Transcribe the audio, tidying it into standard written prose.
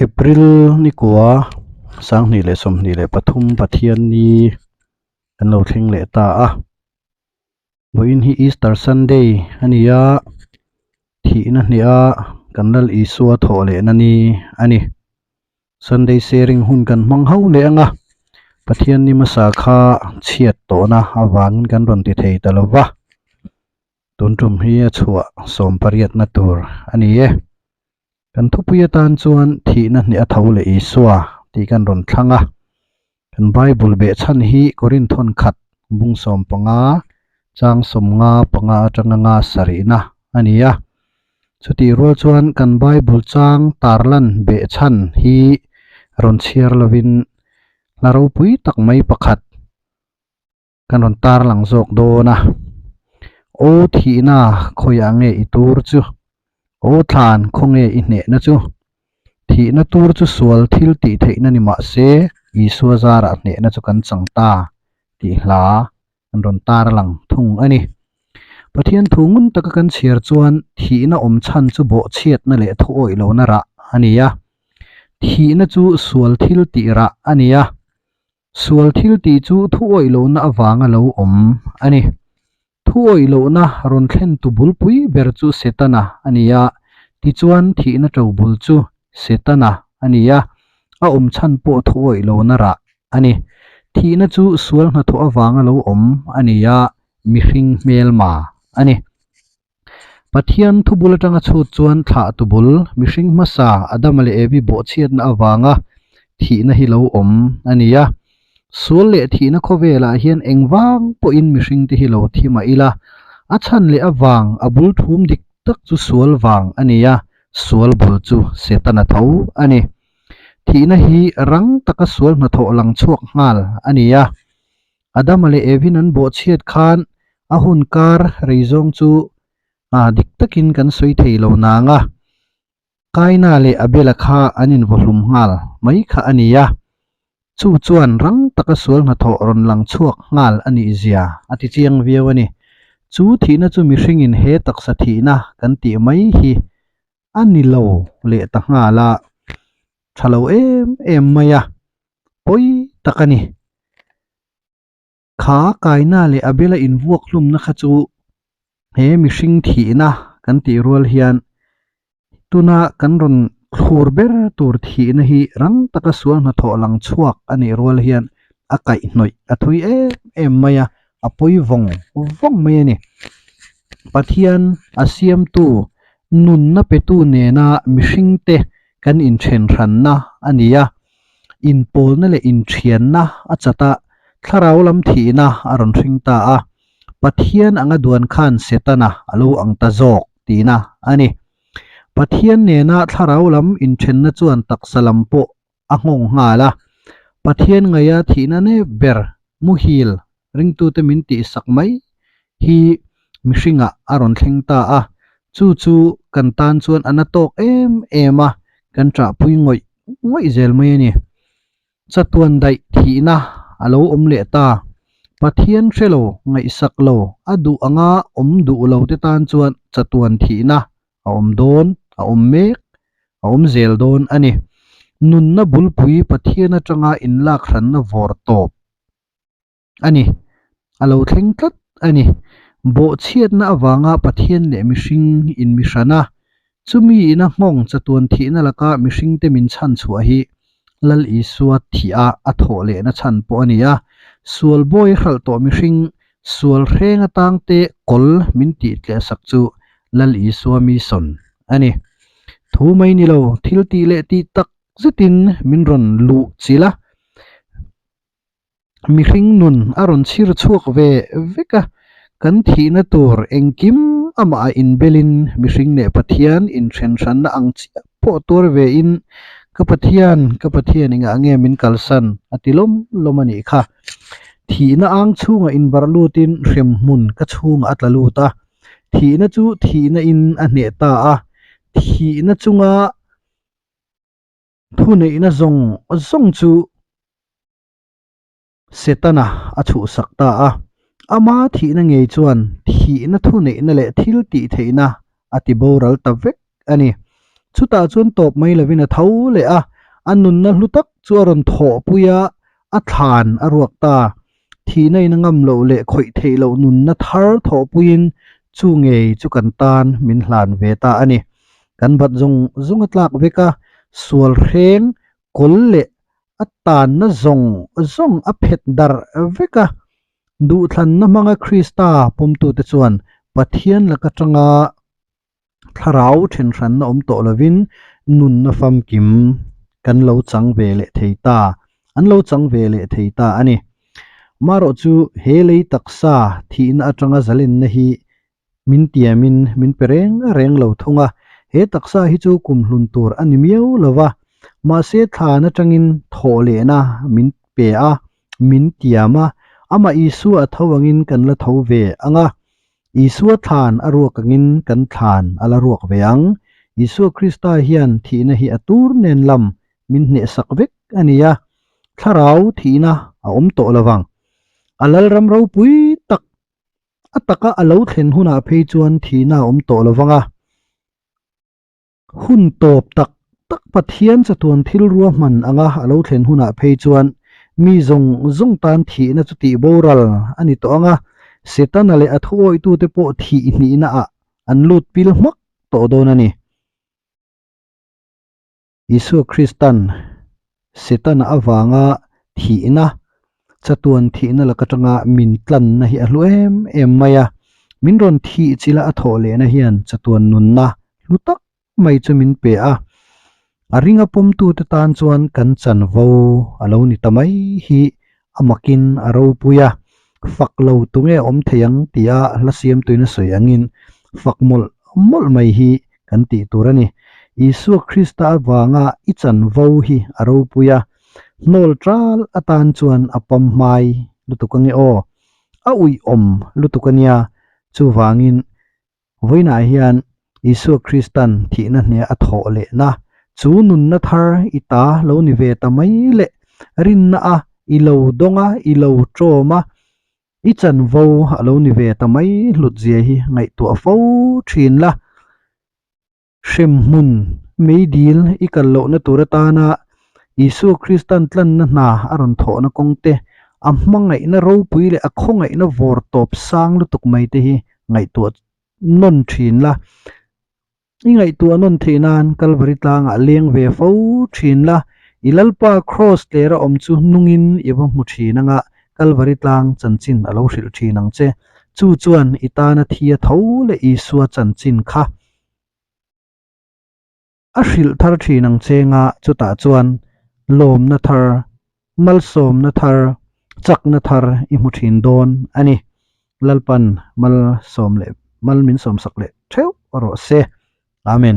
April nikua 2023 Pathianni kan lo thleng leh ta a. Vawiin hi Easter Sunday a ni a, thihna hniha kan Lal Isua thawh lehna ni a ni. Sunday sharing hun kan hmang ho leh ang a, Pathian ni hmasa kha chhiat tawhna avangin kan rawn ti thei ta lo va, tun tum hi a chhuah 18na tur a ni e. Kan thupui atan chuan thihna hnih a tho leh Isua tih kan rawn thlang a, kan Bible behchhan hi Korinthon khat bung 15 chang 55 atanga nga sarihna a ni a. Chutih rual chuan kan Bible chang tarlan behchhan hi rawn chhiar lovin hla ropui tak mai pakhat kan rawn tarlang zawk dawn a. Aw thihna khawiah nge i tur chu? Aw thlan khawnge i hnehna chu? Thihna tur chu sual thil tih theihna ni mah se Isua zarah hnehna chu kan chang ta tih hla kan rawn tarlang thung a ni. Pathian thu ngun taka kan chhiar chuan thihna awm chhan chu bawhchhiatna leh thu awih lohna rah a ni a. Thihna chu sual thil tih rah a ni a. Sual thil tih chu thu awih lohna avanga lo awm a ni. Thu awih lohna rawn thlen tu bulpui ber chu Setana a ni a, tichuan thihna to bul chu Setana a ni a, a awm chhan pawh thu awih lohna rah a ni. Thihna chu sual hnathawh avanga lo awm a ni a, mihring hmelma a ni. Pathian thubul atanga chhut chuan thlah tubul, mihring hmasa Adama leh Evi bawhchhiatna avanga thihna hi lo awm a ni a. Sual leh thihna khawvelah hian engvang pawhin mihringte hi lo thi mah ila, a chhan leh avang a bul thum dik tak chu sual vang a ni a, sual bul chu Setana tho a ni. Thihna hi rang taka sual hnathawh lang chhuak nghal a ni a. Adama leh Evin an bawhchhiat khan a hun kar rei zawng chu dik takin kan sawi thei lo nang a, Kaina leh Abela kha an invaw hlum nghal mai kha a ni a, chu chuan rang taka sual hnathawh rawn lang chhuak nghal a nih zia a ti chiang viau a ni. Chu thihna chu mihringin he taksa thihna kan tih mai hi a ni lo leh ta nghal a, tha lo em em mai a, pawi tak a ni. Kha Kaina leh Abela invuak hlumna kha chu he mihring thihna kan tih rual hian tuna kan rawn thlur ber tur thihna hi rang taka sual hnathawh lang chhuak a nih rual hian a kaihhnawih a thui em em mai a, a pawi vawng vawng mai a ni. Pathian a siamtu nunna petu nena mihringte kan inthen hranna a ni a, inpawlna leh inthianna a chat a, thlarau lam thihna a rawn hring ta a, Pathian anga duan khan Setana a lo ang ta zawk tihna a ni. Pathian nena thlarau lam inthenna chuan taksa lam pawh a nghawng nghal a, Pathian ngaia thihna nep ber muhil ringtute min tihsak mai hi mihringah a rawn thleng ta a, chu chu kan tan chuan a na tawk em em a, kan ṭahpui ngawih ngawih zel mai a ni. Chatuan daih thihna a lo awm leh ta. Pathian hre lo, ngaihsak lo, a duh anga awm duh lo te tan chuan chatuan thihna a awm dawn, a awm mek, a awm zel dawn a ni. Nunna bulpui Pathian atanga inlak hranna vawr tawp a ni. A lo thleng tlat a ni. Bawhchhiatna avanga Pathian leh mihring inmihran a, chumi ina nghawng chatuan thihna laka mihringte min chhan chhuah hi Lal Isua thih a a thawh lehna chhan pawh a ni a. Sual bawi hralh tawh mihring sual hreng atangte kawl min tih tlehsak chu Lal Isua mission a ni. Thu mai ni lo, thil tih leh tih tak zetin min rawn luh chilh a. Mihring nun a rawn chhir chhuak ve vek a, kan thihna tur engkim amah a inbelin mihring leh Pathian inthenhranna ang chiah pawh tuar vein Ka Pathian, ka Pathian engah nge min kalsan? a ti lawm lawm a nih kha. Thihna ang chhungah inbarh lutin hremhmun ka chhungah a tla lut a, thihna chu thihna in a hneh ta a, thihna chunga thuneihna zawng zawng chu Setana a chhuhsak ta a, ama thihna ngei chuan thihna thuneihna leh thil tih theihna a ti boral ta vek a ni. Chutah chuan tawp mai lovin a tho leh a. A nunna hlu tak chu a rawn thawhpui a, a thlan a ruak ta. Thihna in a ngam loh leh khawih theih loh nunna thar thawhpuiin chu ngei chu kan tan min hlan ve ta a ni. Kan bat zawng zawng a tlak vek a, sual hreng kawl leh a tanna zawng zawng a phet darh vek a. Duhthlanna hmanga Krista pawmtute chuan Pathian laka tanga thlarau thenhranna awm tawh lovin nunna famkim kan lo chang ve leh thei ta, an lo chang ve leh thei ta a ni. Marawh chu he lei taksa thihna atanga zalenna hi min tiamin min pe reng reng lo thung a, he taksa hi chu kumhlun tur a ni miau lo va, mahse thlan atangin thawh lehna min pe a, min tiam a, amah Isua a tho angin kan la tho ve ang a, Isua thlan a ruak angin kan thlan a la ruak ve ang. Isua Krista hian thihna hi a tur nen lam min hnehsak vek a ni a, thlarau thihna a awm tawh lo vang. A lalram ropui tak a taka a lo thlen hunah phei chuan thihna a awm tawh lo vang a. Hun tawp tak tak Pathian chatuan thil ruahman anga a lo thlen hunah phei chuan mi zawng zawng tan thihna chu tih boral a ni tawh ang a, Setana leh a thuawitute pawh thih hnihnaah an lut pil hmak tawh dawn a ni. Isua Kristan Setana avanga thihna, chatuan thihna lak atanga min tlanna hi a hlu em em mai a. Min rawn thih chila a thawh lehna hian chatuan nunna hlu tak mai chu min pe a. A ringa pawmtute tan chuan kan chanvo a lo ni ta mai hi a makin a ropui a. Fak lo tunge awm thei ang tia hla siamtuina sawi angin fak mawlh mawlh mai hi kan tih tur a ni. Isua Krista avanga i chanvo hi a ropui a, hnawl tal atan chuan a pam hmai lutuk ange aw, a uiawm lutuk a nia. Chuvangin, vawiinah hian Isua Kristan thihna hne a thawh lehna, chu nunna thar i ta lo ni ve ta mai le, rinna a i lo dawng a, i lo tawm a, I chanvo a lo ni ve ta mai hlut zia hi ngaihtuah fo thin la. Hremhmun meidil i kal lohna tur atana Isua Kristan tlanna hna a rawn thawhna kawng te, a hmangaihna ropui leh a khawngaihna vawr tawp sang lutuk mai te hi ngaihtuah nawn thin la. I ngaihtuah nawn theih nan Kalvari tlangah leng ve fo thin la, i Lalpa Kraws tlera awm chu nungin i va hmu thin anga Kalvari tlang chanchin a lo hrilh thin ang che. Chu chuan i tana thi a tho leh Isua chanchin kha a hrilh thar thin ang che nga chutah chuan lawmna thar, malsawmna thar, chakna thar i hmu thin dawn a ni. Lalpan malsawm leh mal min sawmsak leh theuh rawh se. Amen.